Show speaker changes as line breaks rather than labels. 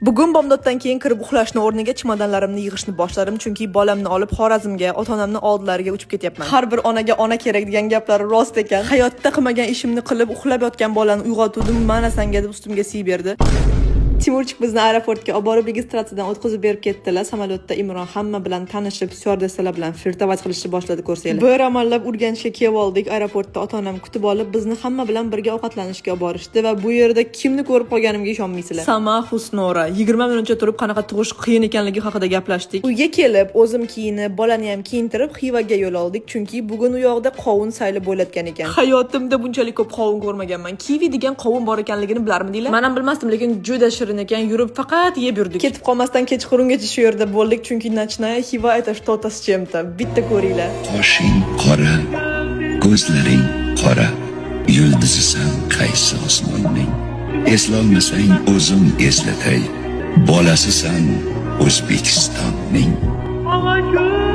Bugun bomdoddan keyin kirib uxlashni o'rniga chemodanlarimni yig'ishni boshladim, chunki bolamni olib Xorazmga, ota-onamni oldilariga uchib ketyapman. Har bir onaga ona kerak degan gaplari rost ekan. Hayotda qilmagan ishimni qilib, uxlab yotgan bolani uyg'otuvdim, mana sanga deb ustimga siy berdi. Timurchik bizni aeroportga olib borib, registratsiyadan o'tkazib berib ketdilar. Samolyotda Imron hamma bilan tanishib, styuardessalar bilan флиртовать qilishni boshladi, ko'rsanglar. Bir amallab Urganchga kelib oldik. Aeroportda ota-onam kutib olib, bizni hamma bilan birga ovqatlanishga olib borishdi va bu yerda kimni ko'rib qolganimga ishonmaysizlar. Sama Husnora 20 minutcha turib, qanaqa tug'ish qiyin ekanligi haqida gaplashdik. Uyga kelib, o'zim kiyinib, bolani ham kiyintirib, Xivaga yo'l oldik, chunki bugun u yoqda qovun sayli bo'layotgan ekan. Hayotimda bunchalik ko'p qovun ko'rmaganman. Kivi degan qovun bor ekanligini bilarmidinglar? Men ham bilmasdim, lekin juda shirin ekan, yurib faqat yeb yurdik. Ketib qolmasdan kechqurungacha shu yerda bo'ldik, chunki ночная Xiva — это что-то с чем-то. Bitta ko'ringlar.
Qoshing qora, ko'zlaring qora, yulduzisan qaysi osmonning? Eslolmasang, o'zim eslatay, bolasisan O'zbekistonning.
Ola.